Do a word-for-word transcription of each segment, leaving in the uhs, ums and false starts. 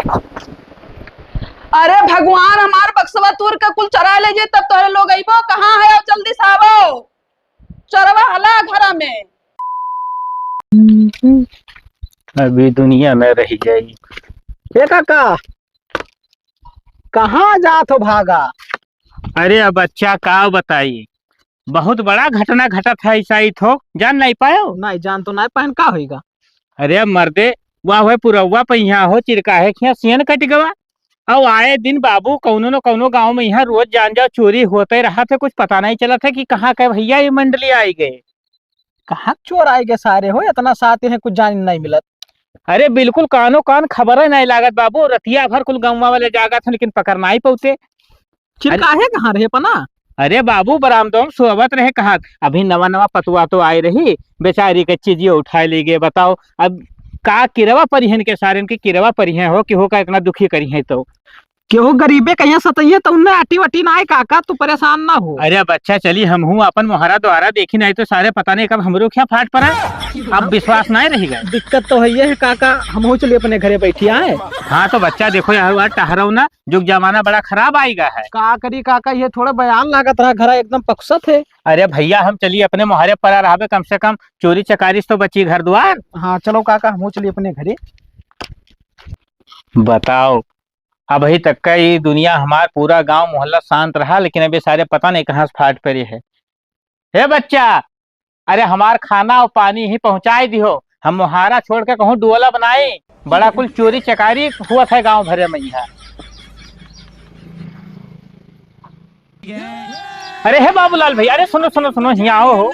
अरे भगवान, हमार बक्सवा तूर के कुल चोराइ ले जाई, तब तोहरे लोग अइबो। कहाँ है? अब जल्दी से आवो, चोरवा हला घरा में। अभी दुनिया न रहि जाई। ए काका, कहाँ जात हो भागा? अरे अब बच्चा का बताई, बहुत बड़ा घटना घटत है, ऐसा ही थो, जान नाहीं पायो? नाहीं, जान तो नाहीं पायन, का होइगा? अरे मर्दे, वाह, वह पुरौवा पहिया हो, चिरकाहे खिया सियन कटि गवा। अउ आए दिन बाबू कउनो न कउनो गाँव में यहाँ रोज जान जाओ चोरी होते रहत है, कुछ पता नाहीं चलत है कि कहाँ के भइया ये मंडली आइ गए। कहाँ चोर आइ गए सारे हो, इतना साथ हैं, कुछ जान नाहीं मिलत। अरे बिल्कुल कानो कान खबर नाहीं लागत बाबू, रतिया भर कुल गउँवा वाले जागत हैं लेकिन पकड़ नाहीं पउते। चिरकाहे कहाँ रहे पना? अरे बाबू, बरामदों में सोवत रहे कहत, अभी नवा नवा पतुआ तो आइ रही, बेचारी के चीजियो उठाइ लइ गए। बताओ, अब का किरवा परिहन के सारेन के किरवा परिहन हो कि हो का इतना दुखी करिहैं तो। केहू गरीबे कहिया सतइहैं तो उन्हें आटी वटी ना आए काका, तू परेशान ना हो। अरे बच्चा, चली हमहूँ अपन मोहरा द्वारा देखी, नाहीं तो सारे पता नाहीं कब हमरो खिया फाट पड़ा। अब विश्वास नाहीं रहिगा। दिक्कत तो है ये है काका, हमहूँ चली अपने घरे बैठी आए। हाँ तो बच्चा देखो यार, टहरउ ना, जुग जमाना बड़ा खराब आइगा है। का करी काका, ये थोड़ा बयान लागत रहा, घरा एकदम पकसत है। अरे भइया, हम चली अपने मोहरे परा रहबे, कम से कम चोरी चकारी से तो बची घर द्वार। हाँ, चलो काका, हमहूँ चली अपने घरे। बताओ, अबही तक का ई दुनिया हमार पूरा गाँव मोहल्ला शांत रहा, लेकिन अबे सारे पता नाहीं कहाँ से फाट परे है। हे बच्चा, अरे हमार खाना अउ पानी ही पहुँचाइ दिहो, हम मोहारा छोड़ के कहूँ डोला बनाई, बड़ा कुल चोरी चकारी हुवत है गाँव भरे में यहाँ। अरे हे बाबूलाल भइया, अरे सुनो, सुनो, सुनो, हियाँ आओ हो।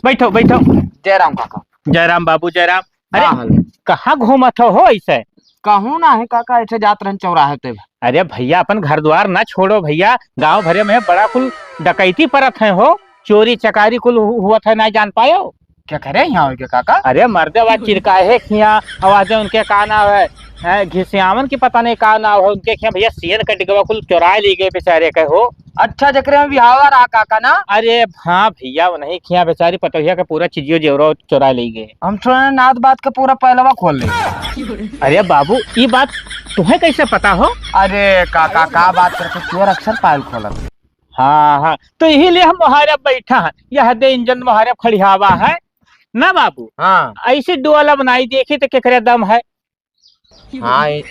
बैठो, बैठो। जय राम काका। जय राम बाबू, जय राम। अरे, का हाल? कहाँ घूमत हो, हो ऐसे? कहूँ ना है काका, ऐसे जात रहन चौराहे पे। अरे भइया, अपन घर द्वार ना छोड़ो भइया, गाँव भरे में बड़ा कुल डकैती परत है हो, चोरी चकारी कुल हु-, हुवत है, नाहीं जान पायो? का करे यहाँ हो के काका? अरे मर्दे, आवाज चिरकाहे खिया, आवाज उनके का नाव है, हैं, घिसियावन की पता नाहीं का नाव है, उनके खिया भइया सियन कटि गवा, कुल चोराइ लइ गए बेचारे के हो। अच्छा, जकरे में बिहावा रहा काका ना? अरे हाँ भइया, उन्हीं खिया बेचारी पतोहिया के पूरा चीजियो जेवरो चोराइ लइ गए। हम सुने नाद बात के पूरा पहलवा खोल ले। अरे बाबू, ई बात तुहे कैसे पता हो? अरे काका, का बात करते, चोर अक्सर पायल खोलत। हाँ, हाँ, तो यही लिए हम मोहारे बैठा हैं। यह दे इंजन मोहारे खड़ियावा है ना बाबू। हाँ। ऐसे डोला बनाई देखी तो केकरे दम है। हाँ, ये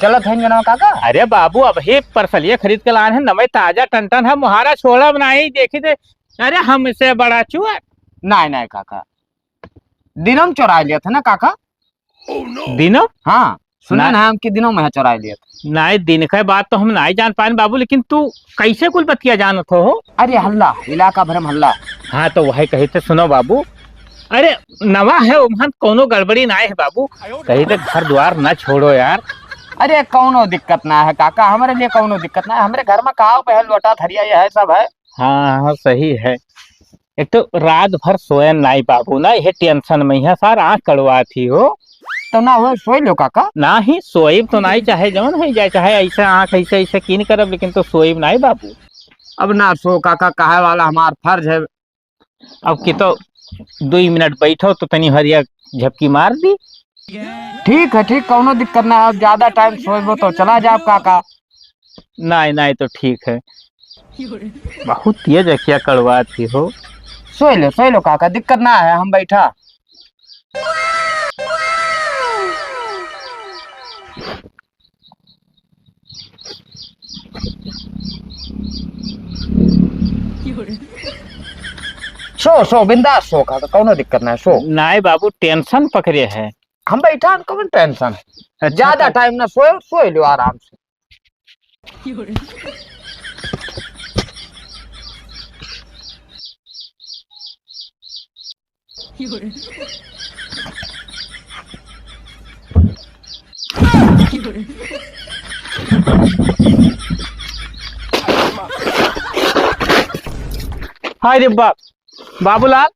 चलत है इंजनवा काका। अरे बाबू, अबही परसलिया खरीद के लान है, नवे ताजा टनटन है, मोहारा छोड़ा बनाई देखी तो। अरे हमसे बड़ा चोर। नाहीं, नाहीं काका, दिनों में चोराइ लियत है ना काका? दिनों? हाँ, सुने ना। ना हम कि दिनों में चोराइ लियत। नाहीं, दिन के बात तो हम नाहीं जान पाएन बाबू, लेकिन तू कैसे कुल बतिया जानत हो, हो? अरे हल्ला, इलाका भर में हल्ला। हाँ, तो वही कही थे, सुनो बाबू, अरे नवा है, ओमहन कौनो गड़बड़ी नाहीं है बाबू, कही थे घर द्वार ना छोड़ो यार। अरे कौनो दिक्कत ना है काका, हमरे लिए कौनो दिक्कत ना है, हमरे घर में काव बहल लोटा थरिया ये है सब है। हाँ, हाँ, सही है। एक तो रात भर सोयन नाहीं बाबू ना, यह tension में है सार आँख कड़वात ही हो। तो ना हो, सोई लो काका। नाहीं, सोइब तो नाहीं, चाहे जौन होइ जाए, चाहे ऐसे आँख ऐसे, ऐसे कीन करब, लेकिन तो सोइब नाहीं बाबू। अब ना सो काका, कहे वाला हमार फर्ज है। अब की तो दुई मिनट बैठो तो तनी हरिया झपकी मार दी। ठीक है, ठीक, कौनो दिक्कत ना है। अब ज्यादा time सोइबो तो चला जाब काका। नाहीं, नाहीं, तो ठीक है। बहुत तेज अखिया कड़वात ही हो। सोई लो, सोई लो काका, दिक्कत ना है, हम बैठा। सो, सो, बिंदास सो काका, कौनो दिक्कत ना है, सो। नाहीं बाबू, tension पकड़े है। हम बैठा, कौन tension है? अच्छा, ज्यादा तो time ना सोए, सोई लो आराम से। हाय रे बाप, बाबूलाल,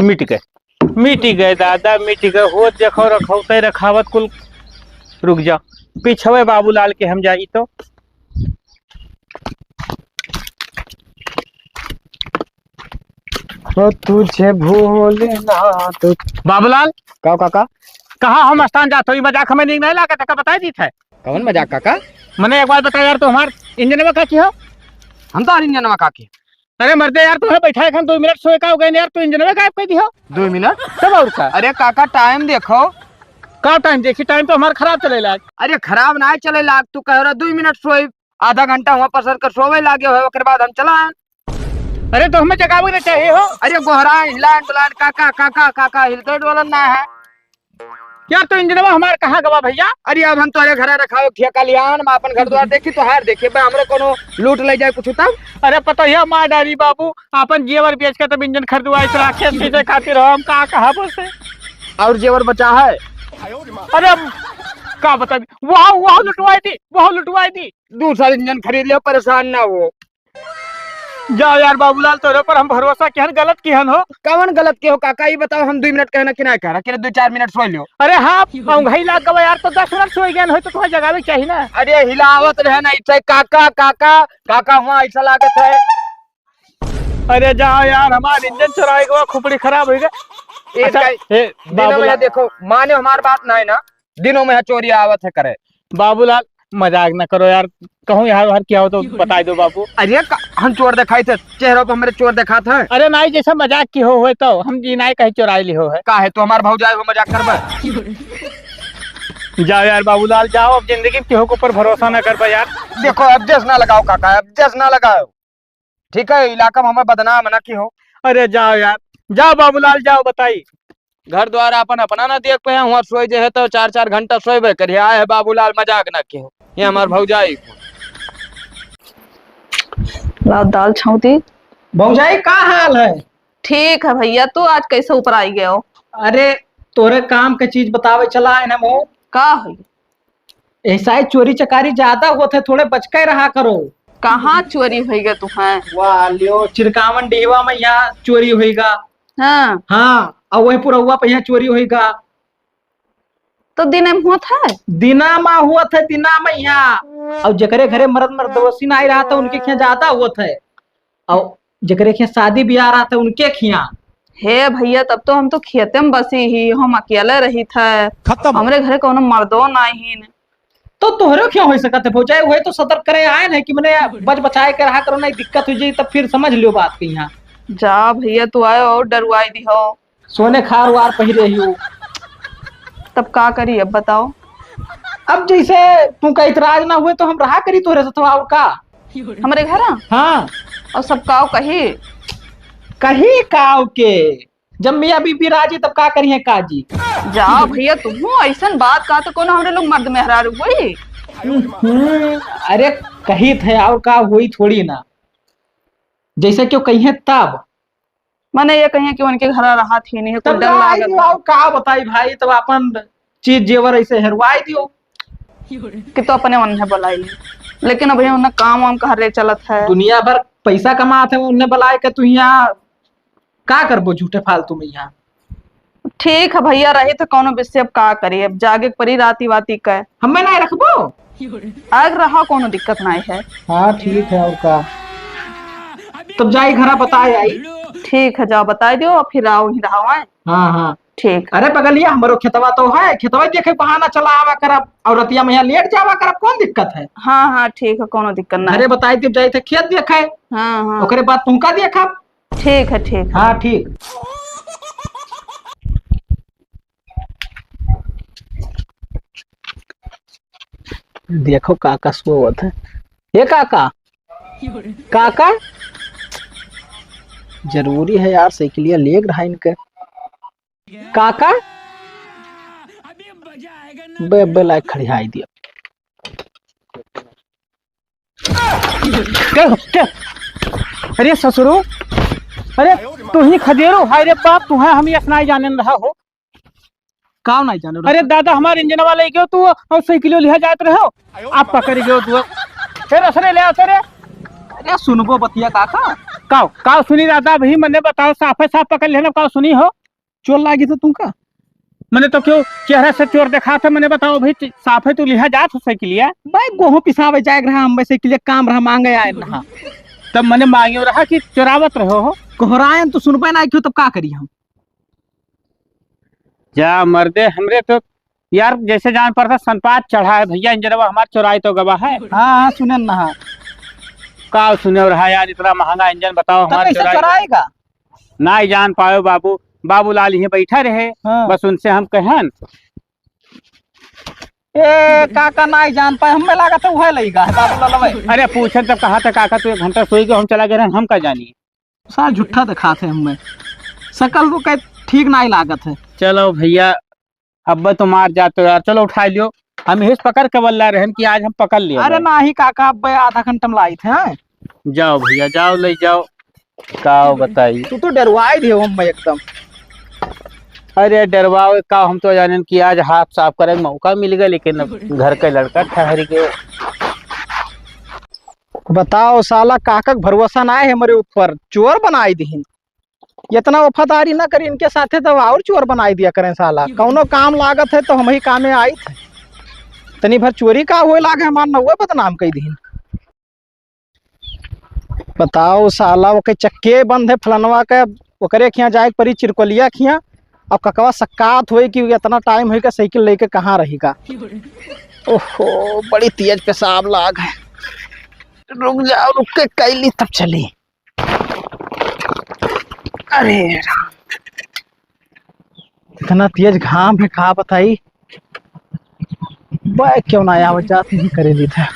मिट गए, मिट गए दादा, मिट गए। हो देखो, रखौते रखावत कुल। रुक जाओ, पिछवे बाबूलाल के हम जाई तो। हो तुझे भूलना तो। बाबूलाल। का काका? कहाँ हम स्थान जात हो? ई मजाक हमें नीक नहीं लागत है, का बताई दीत है? कौन मजाक काका? मने एक बात बता यार, तू हमार इंजनवा का की हो? हम तो इंजनवा का की। अरे मर्दे यार, तुम्हें बैठा है, हम दो मिनट सोए का हो गए यार, तू इंजनवा गायब कर दी हो। दो मिनट? तब और का? अरे काका, टाइम देखो। का टाइम देखी? टाइम तो हमार खराब चले लाग। अरे खराब ना चले लाग, तू कह रहा दो मिनट सोए, आधा घंटा हुआ पसर कर सोवे लागे हो, ओकर बाद हम चला आए। अरे तो हमें जगावे ना चाहिए हो। अरे गोहरान, हिलान डुलान, काका, काका, काका, हिलते डोलन ना है। यार तो इंजनवा हमार कहाँ गवा भैया? अरे अब हम तोरे घरे रखाओ ठेका लियान, हम अपन घर द्वार देखी, तोहार देखी, बे हमरे कोनो लूट ले जाए कुछ तब। अरे पता है मार डारी बाबू, अपन जेवर बेच के तब इंजन खरीदवाई, तोरा खेत खींचे खातिर हो, हम का कहा बोसे। और जेवर बचा है? अरे अब का बता दी, वह, वह लुटवाई दी, वह लुटवाई दी। दूसरा इंजन खरीद लियो, परेशान ना हो। जाओ यार बाबूलाल, तोरे पर हम भरोसा किहन, गलत किहन हो। कवन गलत के हो काका, ई बताओ, हम दुई मिनट कहना कि ना कहना, कि दुई चार मिनट सोई लियो। अरे हाँ, औंघाई लाग गवा यार, तो दस मिनट सोई गए हो तो तुम्हें जगावे चाहिए ना। अरे हिलावत रहे ना इसे काका, काका, काका हुआ ऐसा लागत है। अरे जाओ यार, हमार इंजन चुराए गवा, खोपड़ी खराब हो गया। ए अच्छा, भाई, ए, दिनों में बाबूलाल। देखो, माने हमार बात ना है ना, दिनों में चोरी आवत है करे। बाबूलाल, मजाक न करो यार, कहूँ यहाँ बाहर किया हो तो बताई दो बाबू। अरे का, हम चोर दिखाई थे, चेहरों पे हमरे चोर दिखात है। अरे नाई, जैसे मजाक की हो, होए तो हम जी नाई कहीं चोराई ली हो है। का है, तो हमार भौजाई हो मजाक करबे? जाओ यार बाबूलाल, जाओ, अब जिंदगी में केहू के ऊपर भरोसा न करबे यार। देखो, अब जस ना लगाओ काका, अब जस ना लगाओ। ठीक है, इलाका में हमें बदनाम ना की हो। अरे जाओ यार, जाओ बाबूलाल, जाओ बताई। घर द्वार अपन अपना ना देख पे, हुआ सोई जे है तो चार चार घंटा सोएबे करिए। आए है बाबूलाल, मजाक ना की हो, ये हमार भौजाई। लाओ दाल छौंकी। भौजाई, का हाल है? ठीक है भैया, तू आज कैसे ऊपर आई गयो? अरे, तोरे काम के चीज बतावे चला है ना मो। का है? ऐसा ही चोरी चकारी ज्यादा होत है, थोड़े बच के रहा करो। कहाँ चोरी होइगा तुहां? वाह, लियो, चिरकावन डीहवा में यहाँ चोरी होइगा। हाँ। हाँ, और वही पुरौवा पे यहाँ चोरी होइगा। तो दिने में होत है? दिना मा होत है, दिना मा यहाँ। और जेकरे घरे मर्द मर्दोसी ना आई रहा था, उनके खिया ज्यादा होत है। और जेकरे खिया शादी ब्याह रहा था, उनके खिया। हे भैया, तब तो हम तो खेते में बसी ही, हम अकेले रही थे। खत्म। हमरे घरे कौनो मर्दो नाहीं। तो तोहरे खिया हो सकत है भौजाई, वही तो सतर्क करे आए हैं कि मने बच बचाए के रहा करो, नहीं दिक्कत हो जाई, तब फिर समझ लियो बात के यहाँ। जा भैया, तू आयो और डरुआई दी हो। सोने खार वार पहिरे ही हो। तब का करी अब बताओ? अब जैसे तू का इतराज ना हुए तो हम रहा करी तोहरे से, तो और का? हमरे घर? हाँ। और सब काव कही? कही काव के? जब मियाँ बीबी राजी तब का करिहे काजी? जा भैया, तुहू ऐसन बात का तो कोनो हमरे लोग मर्द मेहरारू होई? हम्म, अरे कही थे और का होई थोड़ी ना, जैसे क्यों कहिए तब। मने ये कहिए कि उनके घर रहा थी नहीं, कुछ तब डर ना आई लागत बा। और का बताई भाई, तब अपन चीज जेवर ऐसे हेरवाई दियो। कि तो अपने उन्हें बुलाई ली, लेकिन अभी उन्हें काम वाम का हरे चलत है। दुनिया भर पैसा कमात है, उन्हें बुलाए के तू यहाँ का करबो झूठे फालतू में यहाँ? ठीक है भैया, रही तो कौनो विषय, अब का करी, अब जागे के परी राती वाती के। हमें नहीं रखबो? आग रहा, कौनो दिक्कत नहीं है। हाँ ठीक है, और का? तब जाई घरा बताए आई। ठीक है, जाओ बताई दियो, और फिर आओ ही रहा है। हाँ, हाँ। ठीक। अरे पगलिया, हमरो खेतवा तो है, खेतवा देखे बहाना चला आवा करब, और रतिया में यहाँ लेट जावा करब, कौन दिक्कत है? हाँ, हाँ, ठीक है, कौनो दिक्कत ना। अरे बताई दियो, जाई थे खेत देखे। हाँ, हाँ। ओकरे बाद तुमका देखब। ठीक है, ठीक है। हाँ, ठीक। देखो काका सोवत है। हे काका, काका, जरूरी है यार, साइकिलिया लेग रहा इनके। काका, बे, बे लाइक खड़ी हाई दिया। क्या, क्या? अरे ससुरो, अरे तू ही खदेरो, हाय रे बाप, तू है हम यस नाई जाने रहा हो। का नाई जाने रहा? अरे दादा, हमारे इंजन वाले क्यों तू और साइकिल लिहा जात रहे हो? आप पकड़ गयो तू। फिर असरे ले आओ तेरे। अरे सुनबो बतिया काका। काव, काव सुनी दादा, अभी मने बताओ, साफे साफ पकड़ लेना, काव सुनी हो? चोर लागी तो तुमका? मने तो क्यों चेहरा से चोर देखा था, मने बताओ भाई, साफे तू लिहा जात हो साइकिलिया? भाई, गोहूं पिसावे जाए रहा, हम साइकिलिया काम रहा, मांगे आए रहा। तब मने मांग्यो रहा कि चोरावत रहो हो। कोहरायन तो सुनबे ना क्यों, तब का करी हम? जा मर्दे, हमरे तो यार जैसे जान पड़ता सनपात चढ़ा है भैया, इंजनवा हमार चोराई तो गवा है। हाँ, हाँ, सुनन ना। का सुने रहा यार, इतना महंगा इंजन बताओ तब हमार कैसे चोराई। चोराएगा? ना ही जान पायो बाबू, बाबूलाल यहीं बैठा रहे, हाँ। बस उनसे हम कहन। ए, काका नाई जान पाए, हमें लागत है उहे लइका है, बाबू ललवे। अरे पूछन तब कहा था काका, तू एक घंटा सोई गयो, हम चला गए रहन, हम का जानी। साला झूठा दिखात है हमें, शकल को कहे ठीक नाई लागत है। चलो भैया, अब तो मार जाते हो यार, चलो उठा लियो, हम यही से पकड़ के बल्ला रहन कि आज हम पकड़ लियो अरे भाई। नाही काका, अब आधा घंटा में लाई थे, हैं? जाओ भैया, जाओ, ले जाओ। का बताई? तू तो डरवाई दियो हम एकदम। अरे डरवाओ का, हम तो जानेन कि आज हाथ साफ करे के मौका मिल गया, लेकिन अब घर के लड़का ठहर गए। बताओ साला, काका के भरोसा ना है हमरे ऊपर, चोर बनाई दिहिन। इतना वफादारी ना करी इनके साथे, तो और चोर बनाई दिया करें साला। कौनो काम लागत है तो हम ही कामे आई थे। तनी भर चोरी का होए लागे, हमार नौवे बदनाम कई दिहिन। बताओ साला, ओके चक्के बंद है फलनवा के, ओकरे खिया जाए के परी चिरकोलिया खिया। अब ककवा सक्कात होई कि इतना टाइम होई का साइकिल लेके कहाँ रहेगा। ओहो, बड़ी तेज पेशाब लाग है। रुक जाओ, रुक के कैली तब चली। अरे राम, इतना तेज घाम है, का बताई। बैग क्यों ना आवे, जात नहीं करे ली था।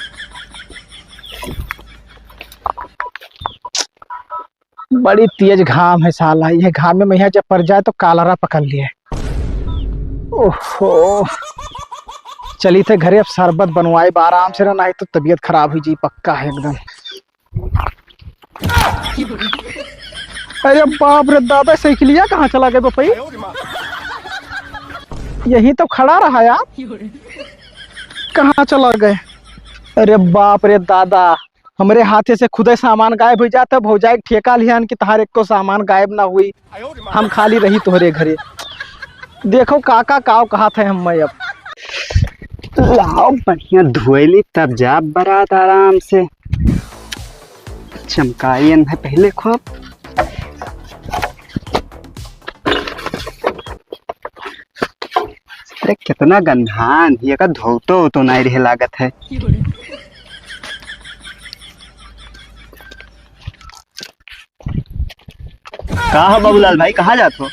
बड़ी तेज घाम है साला, ये घाम में यहाँ जब पड़ जाए तो कालरा पकड़ लिए। ओहो, चली थे घरे, अब शरबत बनवाई बा आराम से ना, नहीं तो तबीयत खराब हुई जी, पक्का है एकदम। अरे बाप रे दादा, साइकिलिया कहाँ चला गए बपई? यही तो खड़ा रहा यार, कहाँ चला गए? अरे बाप रे दादा, हमरे हाथे से खुदे सामान गायब हो जाता, भौजाई के ठेका लिहन कि तहार एको सामान गायब ना हुई, हम खाली रही तोहरे घरे। देखो काका काव कहा थे हम मैं अब। लाओ बढ़िया धोए ली, तब जा बारात आराम से। चमकाई है पहले खूब। अरे कितना गंधान, ये का धोतो तो नहीं रहे लागत है। का हो बाबूलाल भाई, कहाँ जात हो?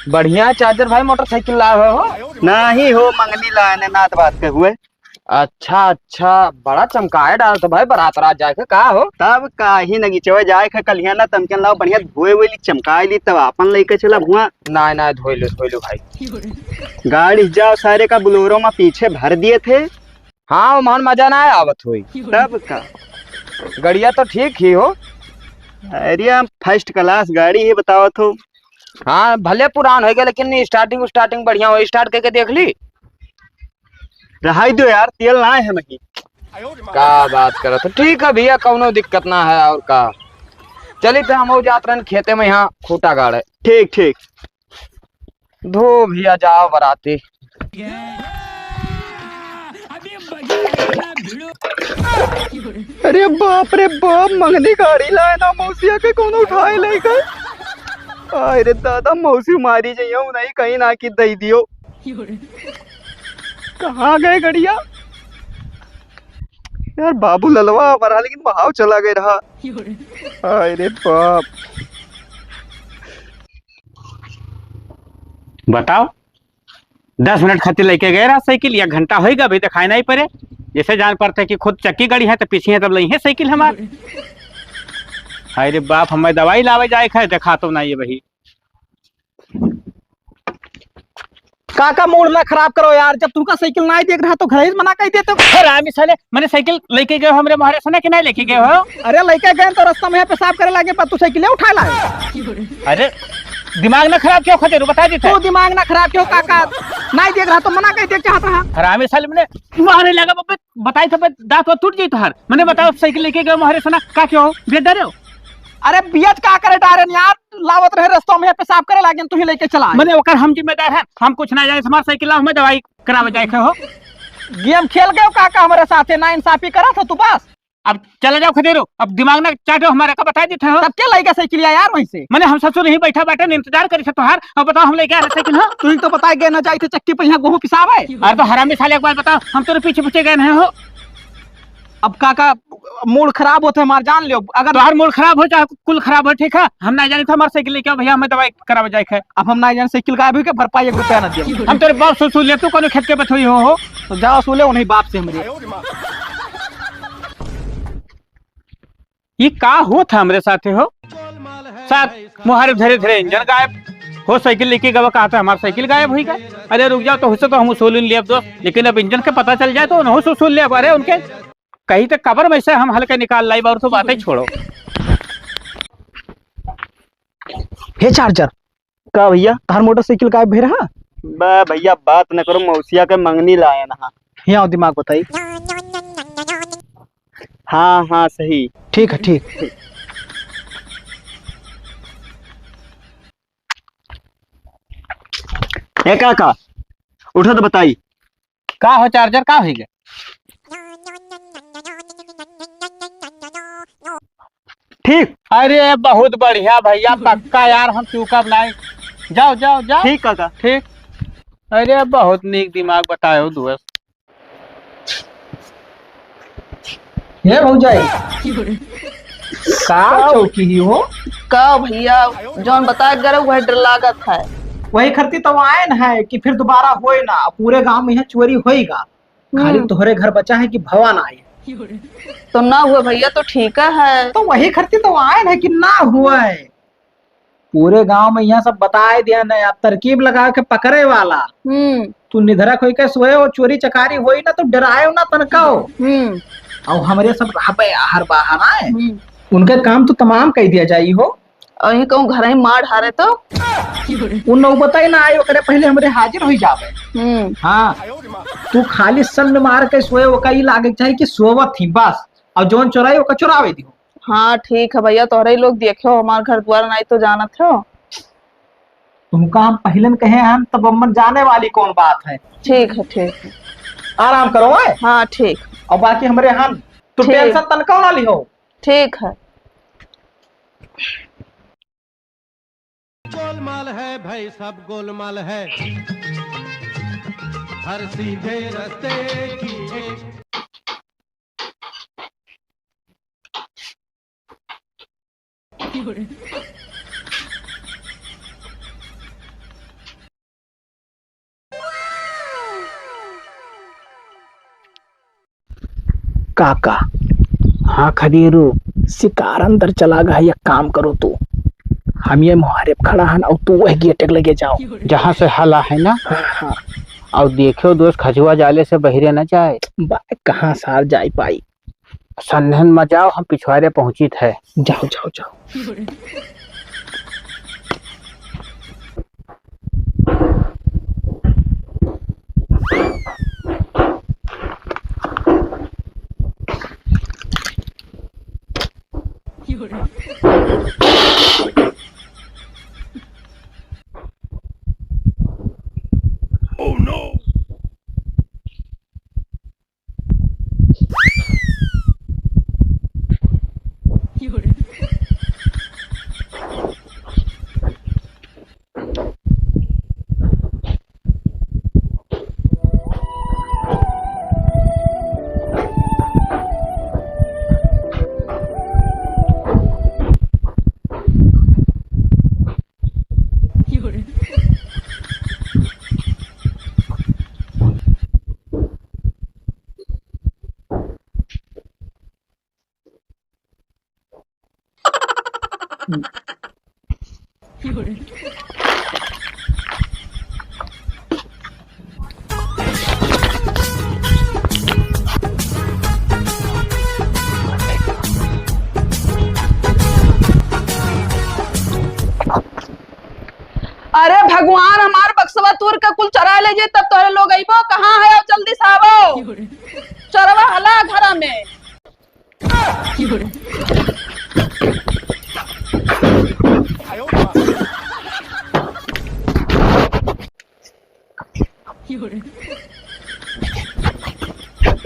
बढ़िया चार्जर भाई, मोटरसाइकिल लाए हो? नहीं हो, मंगनी लाए ने, नात बात के हुए। अच्छा, अच्छा, बड़ा चमकाए डाल तो भाई, बारात रात जाए के का हो? तब का ही नगीचवा जाए के, कलिया ना तमकन लाओ, बढ़िया धोए हुए ली, चमकाए ली, तब आपन लेके चला हुआ। ना, ना, धोए लो, धोए लो भाई। गाड़ी जाओ, सारे का बोलेरो में पीछे भर दिए थे। हाँ, ओमन मजा ना आवत होई। तब का? गड़िया तो ठीक ही हो। अरे हम फर्स्ट क्लास गाड़ी ही बतावत हो। हाँ, भले पुरान होइगा, लेकिन स्टार्टिंग, स्टार्टिंग बढ़िया हो। स्टार्ट करके देख ली। रहाई दो यार, तेल ना है नहीं। का बात करत हो? ठीक है भैया, कौनो दिक्कत ना है। और का, चली तो हम जात रहन खेते में, यहाँ खूटा गाड़े। ठीक, ठीक। धो भैया, जाओ बराती। अरे बाप रे बाप, मंगनी गाड़ी लाए ना, मौसिया के कौनो उठाए ले गए। आय रे दादा, मौसी मारी जइयो नहीं, कहीं ना कि दे दियो। कहाँ गए गड़िया? यार बाबू ललवा हमारा, लेकिन वहां चला गए रहा। आय रे बाप। बताओ, दस मिनट खातिर लेके गए रहा साइकिल, एक घंटा होइगा अभी देखाई नहीं पड़े। जैसे जान पड़ते कि खुद चक्की गड़ी है तो पीछे है तब लई है साइकिल हमार। हाय रे बाप, हमें दवाई लावे जाए खाए, देखा तो नहीं है भाई। काका, मूड ना खराब करो यार, जब तुमका साइकिल नाई देख रहा तो घर ही मना कह देते। हरामी साले, मैंने साइकिल लेके गए हो हमरे मोहरे से ना कि नहीं लेके गए हो? अरे लेके गए तो रास्ता में यहाँ पेशाब करे लगे, पर तू साइकिल उठा लाए। अरे दिमाग ना खराब क्यों खते बता देते। तू दिमाग ना खराब क्यों काका, नाई देख रहा तो मना कह दे चाहत रहा। हरामी साले, मैंने मारे लगा बब्बे, बताई था बे, दांत वांत टूट जाई तोहार। मैंने बताओ साइकिल लेके गए मोहरे से ना, का क्यों बेच डारे हो? अरे बेच का करे डारे यार, लावत रहे रस्तों में पेशाब करे लागे, तू ही लेके चला। मने ओकर हम जिम्मेदार है, हम कुछ ना जाने, हमार साइकिल लाओ, हमें दवाई करावे जाए के हो। गेम खेल गयो काका हमरे साथे, ना इंसाफी करत हो तू बस। अब चला जाओ खदेरो, अब दिमाग ना चाटो हमारा, का बताइ देत हो। तब के लइका साइकिल यार वहीं से? मने हम ससुर ही बैठा बाटे, इंतजार करी से तोहार। अब बताओ हम लइका साइकिल, हाँ? तू ही तो बताइ गए ना जाई थे चक्की पे यहाँ गेहूं पिसावे। अरे तो हरामी साले एक बात बताओ, हम तोरे पीछे पीछे गए नहीं हो। अब काका मूड खराब होत है हमार, जान लियो। अगर तोहार मूड खराब हो चाहे कुल खराब हो, ठीक है, हम ना जानी था हमार साइकिल लेके आओ भैया, हमें दवाई करावे जाए के। अब हम ना जाने साइकिल गायब हुई के, भरपाई एक रुपया ना दियो। हम तोरे बाप से वसूल ले, तू कौनो खेत के बथोई हो, हो? तो जाओ वसूले उन्हीं बाप से हमरे। ये का होत है हमरे साथे हो? साथ मुहारे धरे धरे इंजन गायब हो, साइकिल लेके गवा, कहा था हमार साइकिल गायब हुई का? अरे रुक जाओ, तो हुसे तो हम वसूल लेब दोस्त, लेकिन अब इंजन के पता चल जाए तो उन्हों से वसूल लेब। अरे उनके कहीं तो कबर में से हम हल्के निकाल लाई, और तो बातें छोड़ो। हे चार्जर, का भैया? तहार मोटरसाइकिल गायब भे रहा? बे भैया, बात न करो, मौसिया के मंगनी लाए ना। यहाँ आओ, दिमाग बताई। हाँ, हाँ, सही। ठीक है, ठीक। ए काका, उठो तो बताई। का हो चार्जर, का होइगे? ठीक। अरे बहुत बढ़िया भैया, पक्का यार, हम चूकब नाई। जाओ, जाओ, जाओ। ठीक काका। ठीक। अरे बहुत नीक दिमाग बतायो दोस्त। हे भौजाई, का चौकी ही हो? का भैया, जौन बताए गए रहे, वह डर लागत है। वही खरती तो आयन है कि फिर दोबारा होए ना, पूरे गांव में यहाँ चोरी होएगा। खाली हम्म। तोहरे घर बचा है कि भवा ना आए। तो ना हुए भैया, तो ठीक है। तो वही खरती तो आयन है कि ना हुए। पूरे गांव में यहाँ सब बताए दिया न, अब तरकीब लगा के पकड़े वाला। हम्म। तू निधरक होई के सोए हो, चोरी चकारी होई ना, तो डराए ना तनका हो। हम्म। और हमरे सब रहबे हर बाहर आए, हम्म। उनके काम तो तमाम कह दिया जाई हो। और ये कहूँ घर ही मार हारे तो? उन नौबत ही ना आए, ओकरे पहले हमरे हाजिर होई जावे। हम्म। हाँ, तू खाली सन्न मार के सोए, ओका ई लागे के चाही कि सोवत ही बस, और जौन चोराई ओका चोरावे दियो। हाँ, ठीक है भैया, तोहरे ही लोग देखे हो, हमार घर द्वार नाई तो जानत हो। तुमका हम पहिलन कहे हन, तब अम्मन जाने वाली कौन बात है। ठीक है, ठीक है। आराम करो, हैं? हाँ, ठीक। और बाकी हमरे हन, तू ठीक। Tension तनका ना लिहो। ठीक है। गोलमाल है भाई, सब गोलमाल है। हर सीधे रास्ते की एक काका, हाँ खदेरू, शिकार अंदर चला गया, एक काम करो तू, हम ये मुहारे पे खड़ा हन और तू वह गेटे के लगे जाओ। जहाँ से हला है ना? हाँ, हाँ। और देखियो दोस्त, खजुआ जाले से बहिरे न जाए। बा-, कहाँ सार जाए पाई? सन्हन में जाओ, हम पिछवारे पहुँचित है। जाओ, जाओ, जाओ। Oh no! अरे भगवान, हमार बक्सवा तूर के कुल चोराइ ले जाई, तब तोहरे लोग अइबो। कहाँ है? अब जल्दी से आवो। चोरवा हला घर में।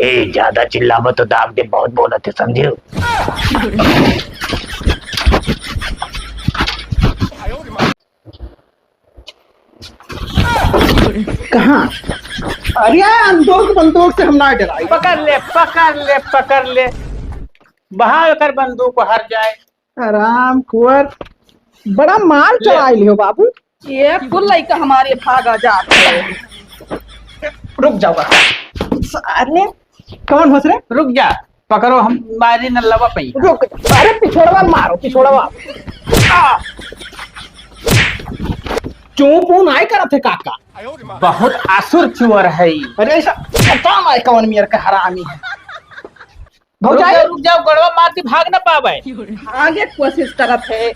ए, ज्यादा चिल्लाबो तो दाब दे, बहुत बोलत है, समझियो? कहाँ? अरे, बंदूक, बंदूक से हम ना डराई। पकड़ ले, पकड़ ले, पकड़ ले। बहाव कर बंदूक, हर जाए। आराम कुंवर, बड़ा माल ले। चढ़ाई लियो बाबू। ये कुल लइका हमारे भागा जात है। रुक जाओ बस। सारे, कौन होस रे? रुक जा, पकड़ो, हम मारी न लवा पई। रुक, अरे पिछोड़वा मारो, पिछोड़वा। आ! चूं पूं नाई करत है काका। बहुत आसुर चुअर है ई। अरे ऐसा पता ना कौन मेर का हरामी है। भौजाई। रुक जाओ, रुक जाओ, गड़वा मारती भाग ना पावे। भागे कोशिश करत है।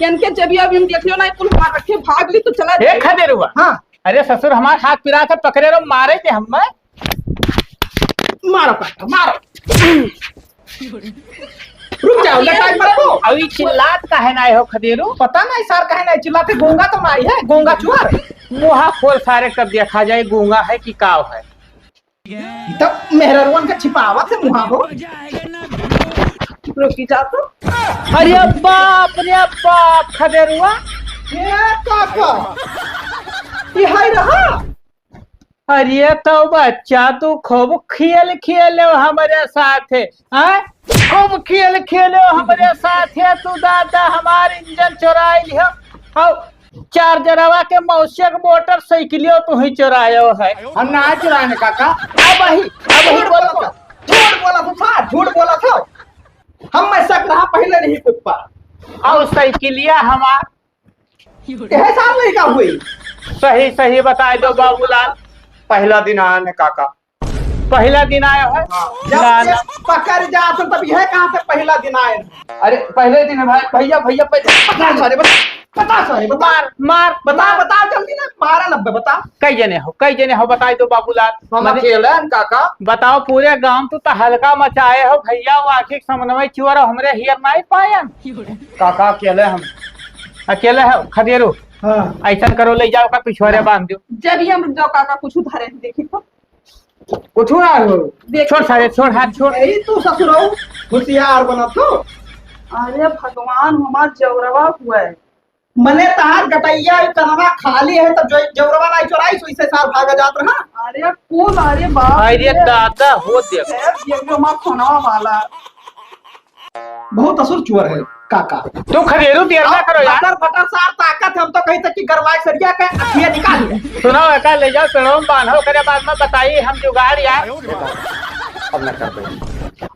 इनके जब अभी हम देख लियो ना, कुल मार रखे, भाग ली तो चला ए जाए। खदेरुआ। हाँ। अरे ससुर, हमार हाथ पिरात है, पकड़े रहो, मारे दे हम। मारो काका, मारो। रुक जाओ, लटाई मत दो। अभी चिल्लात काहे नाई हो खदेरू? पता नाई सार काहे नाई चिल्लाते, गूंगा तो नाई है, गूंगा चुअर। मुहा खोल सारे, कब देखा जाए गूंगा है कि काव है। ई तो मेहररुअन के छिपावत है मुहा हो। रुकी जा तो। अरे बाप रे बाप, खदेरुआ। ए काका, ई हाय रहा। अरे तो बच्चा, तू खूब खेल खेले हो हमरे साथे, हाँ? खूब खेल खेले हो हमरे साथे, तू दादा हमार इंजन चुराई लियो। और चार्जरवा के मौसिया के मोटरसाइकिलियो तू ही चुरायो है। हम ना चुराने काका। अब वही, अब वही झूठ बोलो। बोला था, झूठ बोला था सार, झूठ बोला था। हम में शक रहा पहले नहीं कुछ पर। और साइकिलिया हमार यह साल नहीं का हुई। सही, सही बताए दो बाबूलाल। पहला दिन आए हैं काका। पहला दिन आए हैं? हाँ। जब ना, ये ना। पकड़ जा तो तब यह कहाँ से पहला दिन आए हैं? अरे पहले दिन है भाई, भैया, भैया, पहले बता सारे, बता, बता सारे, बता। मार, मार, बता, मार। बता जल्दी ना, मारा नब्बे, बता। कई जने हो, कई जने हो, बताए दो बाबूलाल। हम मने अकेले हैं काका। बताओ, पूरे गांव तू तो हल्का मचाए हो भैया, वो आखिर समन्वय चुअर हो, हमरे हियर नाई पायन। काका अकेले हम। अकेले हो, खदेरू। हाँ। ऐसन करो, ले जाओ का पिछवारे बांध दो। जब ही हम रुक जाओ काका, कुछ उधारे हैं, देखी तो। कुछ ना हो। देखी छोड़ तो। सारे, छोड़ हाथ छोड़। यही तू ससुरऊ होशियार बनत हो। अरे भगवान, हमार जौरवा हुआ है। मने तहार गटैया कनवा खाली है, तब जो जौरवा नाई चोराई, सो इसे सार भागा जात रहा। अरे कुल, अरे बाप अरे रे। दादा हो देख। ए, ये जो हमार फोनवा वाला। बहुत असुर चुअर है काका। तू खदेरू देर ना अब करो यार। फटर फटर सार ताकत, हम तो कहीं तक कि गरवाए सरिया के अखिया निकाल ले। सुनाओ, एका ले जाओ पेड़ों में बांधो, ओकरे बाद में बताई हम जुगाड़ यार। अब ना कर पाई।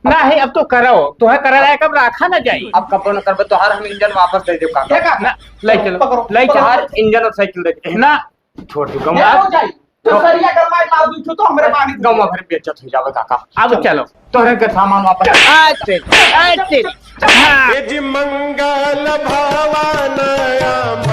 नहीं, अब तो करो, तुहे करे लायक अब रखा ना जाई। अब कबो ना करबे, तोहार हम इंजन वापस दे देब काका। क्या काका? ना, ले चलो, पकड़ो, ले चलो। पकड़ो। तोहार इंजन और साइकिल दे दे। ना। छोड़ दो, ए, गंवा। हो जाई। तो सरिया गरमाए लाओ, दू ठो तो हमरे बाड़ी दे। गंवा भर बेइज्जत हो जावे काका। अब चलो। चलो। तोहरे के सामान वापस। आ, चल, आ, चल। हाँ। ए जी मंगल भवन आम